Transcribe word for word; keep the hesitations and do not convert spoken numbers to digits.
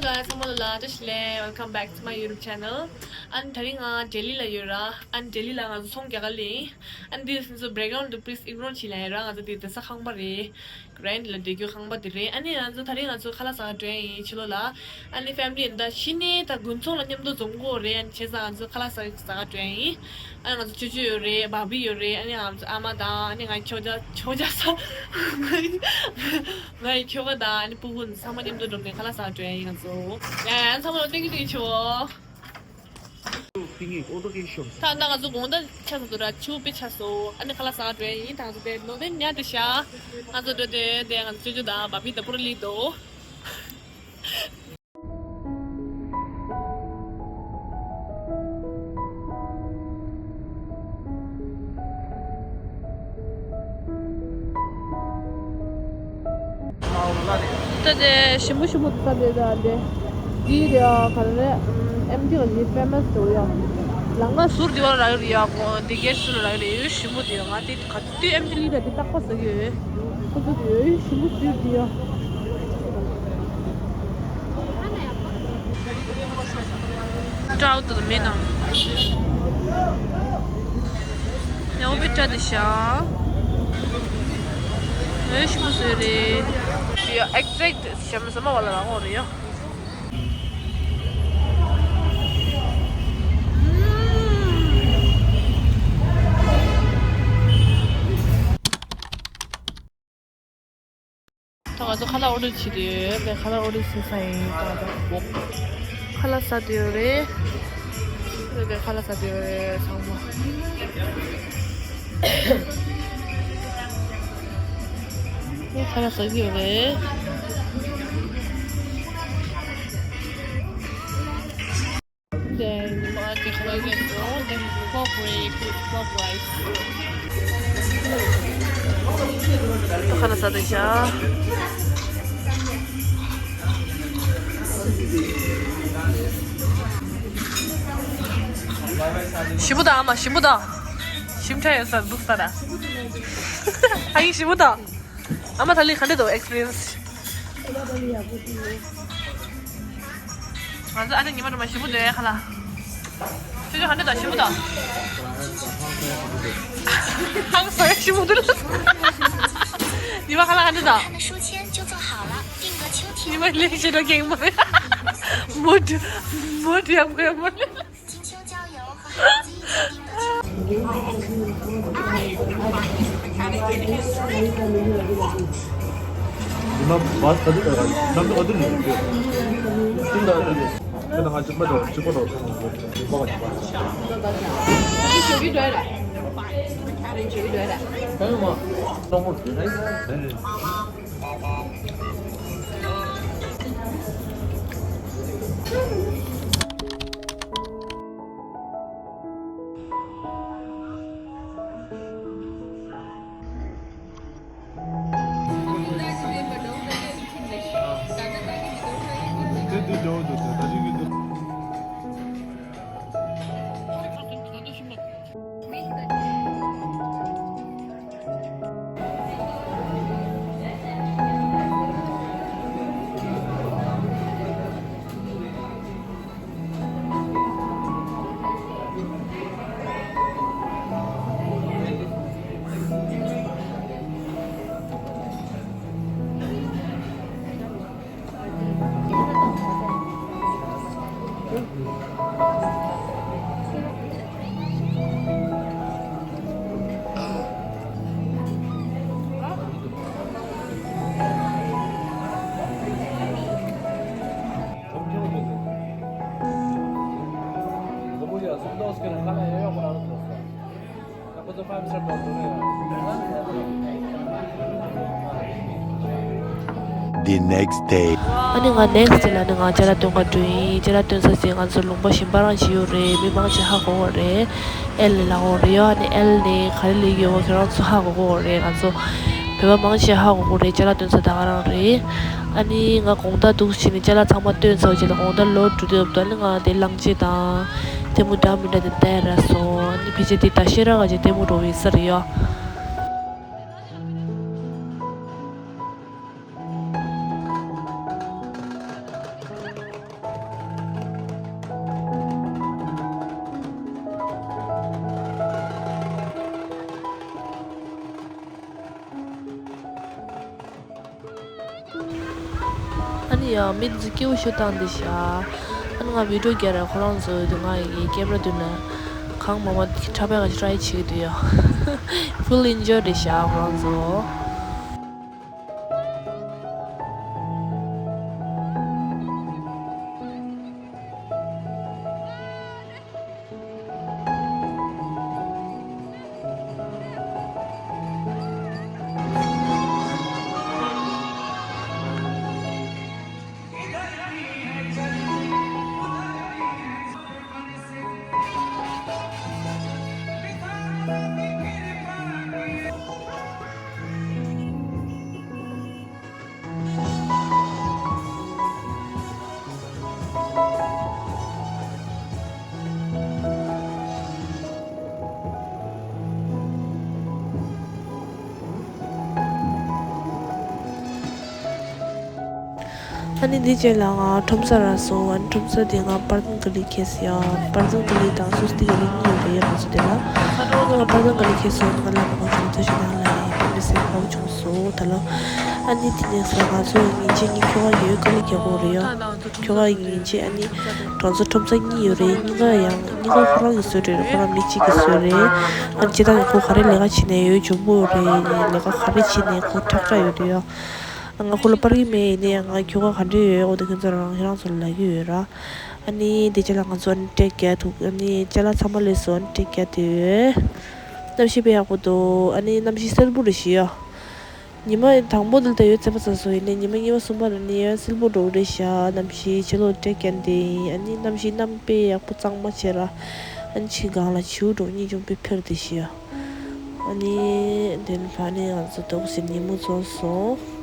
Guys, ཚང་མ་ལ་བཀྲ་ཤིས་བདེ་ལེགས། Welcome back to my YouTube channel. ཨ་ནི་དེ་རིང་ང་ལྡི་ལི་ལ་ཡོད་ར། ཨ་ནི་ལྡི་ལི་ལ་ང་ཚོ་ཚོང་རྒྱག་ག་སླེབས་ཡིན། ཨ་ནི་དེ་ཚོ་background དུ་please ignore བྱེད་ལ་ཡིན་ར། ང་ཚོ་དེ་བསྡད་ས་ཁང་པ་རེད། rent ལ་བསྡད་རྒྱུ་ཁང་པ་དེ་རེད། ཨ་ནི་ང་ཚོ་དེ་རིང་ང་ཚོ་ཁ་ལག་ཟ་ག་འགྲོ་ཡ་ཡིན་ཕྱི་ལོགས་ལ། ཨ་ནི་family ད་གཞི་ནས་ད་དགུན་ཚོང་ལ་མཉམ་དུ་འཛོམས་དགོས་རེད། ཨ་ནི་བྱས་ཙང་ང་ཚོ་ཁ་ལག་ཟ་ཟ་ག་འགྲོ་ཡ་ཡིན། ཨ་ནི་ང་ཚོ་ཅོ་ཅོ་ཡོད་རེད། བ་བི་ཡོད་རེད། ཨ་ནི་ང་ཚོ་ཨ་མ་དང་ཨ་ནི་ང་ཁྱོ་ཇ་ཁྱོ་ཇ་ས་ང་ཡི་ཁྱོ་ག་དང་ཨ་ནི་སྤུ་གུ་ཚང་མ་མཉམ་དུ་འགྲོ་ནས་ཁ་ལག་ཟ་ག་འགྲོ་ཡ་ཡིན་ང་ཚོ། ཡ་ཡ་ཚང་མ་ལ་ཐེངས་གི་ཐེངས་གི་ཆེ་བོ། ད་ད་ང་ཚོ་དགོང་དག་ཆགས་སོང་འདུག་ར། ཆུ་དཔེ་ཆགས་སོང་། ཨ་ནི་ཁ་ལག་ཟ་ག་འགྲོ་ཡ་ཡིན། ད་ང་ཚོ་དེ་ནོ་དེ་ཉལ་དུ་ཤ། ང་ཚོ་འགྲོ་དེ་དེ་ང་ཚོ་ཅོ་ཅོ་དང་བ་བི་དང་པུ་ར་ལི་འདུག་ད་དེ་ཞིམ་པོ་ཞིམ་པོ་འདུག་ས་དེ་ད་དེ་འདི་རེད་ཨ། ག་རེ་རེད། ཨེམ་ཆི་ལ་འདི་famous འདུག་ཡ། ལམ་ཁ་ཟུར་འདི་བ་ལ་རག་གི་རེད་ཡ། ཁོ་འདི་གེ་ཏི་ཟུར་ལ་རག་གི་རེད། ཡོད་ཞིམ་པོ་འདུག་ཡ། ང་དེ་ག་དུས་ཨེམ་ཆི་ལ་འདི་རྟག་པར་ཟ་གི་ཡོད། ཁོ་ཚོ་དེ་ཡོད་ཞིམ་པོ་ཟེར་གི་ཡ། སྤྲོ་བོ་དེ་མེད་དམ། ཡང་པའི་སྤྲ་དེ་ཤ། ཡོད་ཞིམ་པོ་ཟེར་རེད། དེ་ཡ་exact ཞིམ་ཟ་མ་བ་ལ་རང་འོ་རེད་ཡ། ད་ང་ཚོ་ཁ་ལག་order བྱེད་དུ་ཡོད། ཁ་ལག་order བྱེད་ས་ཡིན། ད་ང་ཚོ་ཁ་ལག་ཟ་དུ་ཡོད་རེད། ཁ་ལག་ཟ་དུ་ཡོད་རེད་ཚང་མ། ཁ་ལག་ཟ་གི་ཡོད་རེད། དེ་ཉི་མ་དེ་ཁ་ལག་ཟས་སོང་། དེ་pork rib, pork rice། ད་ཁ་ལག་ཟ་དེ་ཤ། ཞིམ་པོ་དང་ཨ་མ་ཞིམ་པོ་དང་། ཞིམ་ཕྲ་ཡོད་ས་འདུག་ས་ད། ཨ་ཡིན་ཞིམ་པོ་དང་། ཨ་མ་ད་ལི་ག་འདྲ་འདུག་experience། ཁོ་ད་ད་ལི་ཡག་པོ་འདུག་ང་ཚོ་ཨ་ཅག་ཉི་མ་དྲོ་མ་ཞིམ་པོ་འདུག་ཡ་ཁ་ལག་ཅོ་ཅོ་ག་འདྲ་འདུག་ཞིམ་པོ་འདུག་ཧང་སང་ཞིམ་པོ་འདུག་ཉི་མ་ཁ་ལག་ག་འདྲ་འདུག་ཉི་མ་ལས་བྱེད་འགྲོ་གེང་མ་རེད། མོ་དུ་མོ་དུ་ཡག་པོ་ཡག་པོ་རེད། The next day. ཨ་ནི་ང་next day་ལ་ནི་ང་ཅ་ལག་སྟོན་ག་འགྲོ་ཡིན། ཅ་ལག་སྟོན་ས་ཟིན་ང་ཚོ་ལུང་པ་གཞན་པ་རང་ཞིག་ཡོད་རེད། མི་མང་ཞིག་ཧ་གོ་གོ་རེད། ཨེལ་ནས་ལ་གོ་རེད་ཡོད། ཨ་ནི་ཨེལ་ནས་ག་རེ་ལས་ཡོད་ཁྱོད་རང་ཚོ་ཧ་གོ་གོ་རེད། ང་ཚོ་བོད་པ་མང་ཞིག་ཧ་གོ་གོ་རེད། ཅ་ལག་སྟོན་ས་ད་ག་རང་རེད། ཨ་ནི་ང་དགོང་དག་འདུག་བྱས་ནས་ཅ་ལག་ཚང་མ་སྟོན་ཚར་རྗེས་ལ་དགོང་དག་ལོག་འགྲོ་དུས་ད་ནི་ང་དེ་གླང་ཆེན་དང་ལྟད་མོ་འདྲ་མི་འདྲ་དེ་ལྟ་ཡ་རག་སོང་། ཨ་ནི་ཕལ་ཆེར་དེ་ད་ཤེས་རབ་ག་ཅིག་ལྟད་མོ་འགྲོ་བའི་ས་རེད་ཡོད། ཡ། མི་དེ་ཚོ་སྐྱིད་པོ་ཞེ་དྲག་འདུག་ཤག་ཨ་ནི་ང་བི་ཌིའོ་རྒྱག་རེད། ཁོ་རང་ཚོ་དུ་ང་ཡི་ཀེམ་ར་མདུན་ན་གང་མང་མང་འཁྲབ་པའི་ང་ཊ་རའི་བྱེད་ཀྱི་འདུག་ཡ། ཕུལ་ཨིན་ཇོའི་རེད་ཤག་ཁོ་རང་ཚོ། ཨ་ནི་འདི་རྗེས་ལ་ང་ཁྲོམ་ས་རག་སོང་། ཨ་ནི་ཁྲོམ་ས་དེ་ང་པར་ཐང་ག་ལི་ཁེལ་སོང་ཡ། པར་ཐང་ག་ལི་དང་སུ་སྟི་ག་ལི་གཉིས་ཡོད་རེད། ང་ཚོ་དེ་ལ་ང་པར་ཐང་ག་ལི་ཁེལ་སོང་། ང་ལ་མང་པོ་ཞིག་ཐུགས་རྗེ་གནང་ལ་ཡིན། དེ་མི་སེམས་ཁོག་ཆུང་སོང་ད་ལོ། ཨ་ནི་དེ་ནས་ས་ང་ཚོ་ཉིན་གཅིག་གཉིས་ཁྱོ་ག་ཡོད་དཀའ་ལས་རྒྱག་གོ་རེད་ཡ། ཁྱོ་ག་ཡིན་ཅེ་ཨ་ནི་ང་ཚོ་ཁྲོམ་ས་གཉིས་ཡོད་རེད། གཉིས་ཀ་ཡང་གཉིས་ཀ་ཁོ་རང་གིས་བཟོས་རེད། ཁོ་རང་མི་གཅིག་གིས་བཟོས་རེད། ཨ་ནི་ཇི་ལྟར་ཡང་ཁོ་ག་རེ་ལས་ཀ་བྱེད་ནས་ཡོད་འཇོན་པོ་རེད། ལས་ཀ་ག་རེ་བྱེད་ནས་ཁོ་ཁྲག་ཁྲག་ཡོད་རེད་ཡ། ང་ཁོ་ལ་པར་གི་མེད། ཡིན་ནའི་ང་ཁྱོ་ག་ག་འདྲ་ཡོད་འོ་དེ་ཁྱོད་ཚོ་རང་ཁྱེད་རང་ཚོ་ལ་ལབ་ཀྱི་ཡོད་ར། ཨ་ནི་དེ་རྗེས་ལ་ང་ཚོ་ཨ་ནི་སྤྲད་རྒྱག་ཐུག་ཨ་ནི་ཅ་ལག་ཚང་མ་ལས་སོ་ཨ་ནི་སྤྲད་རྒྱག་དེ་ཡོད། གནམ་གཤིས་དཔེ་ཡག་པོ་འདུག་ཨ་ནི་གནམ་གཤིས་གསལ་པོ་རེད་ཤག་ཡ། ཉི་མ་དང་པོ་དེ་ལ་ད་ཡོད་ཚད་པ་ཚ་སོ་ཡིན་ནའི་ཉི་མ་གཉིས་པ་གསུམ་པ་ལ་ནི་ཡང་གསལ་པོ་འགྲོ་གི་རེད་ཤག་གནམ་གཤིས་ཕྱི་ལོགས་སྤྲད་རྒྱག་དེ་ཡིན། ཨ་ནི་གནམ་གཤིས་གནམ་དཔེ་ཡག་པོ་གཙང་མ་བྱས་ར། ཨ་ནི་ཕྱི་སྒང་ལ་བྱིའུ་འདྲ་པོ་གཉིས་ཅུང་དཔེ་འཕེར་དེ་ཤག་ཡ། ཨ་ནི་དེ་ལ་ཕ་ནི་ང་ཚོ་ཏོག་ཙམ་ཉིན་མོ་ཚོ་སོང་།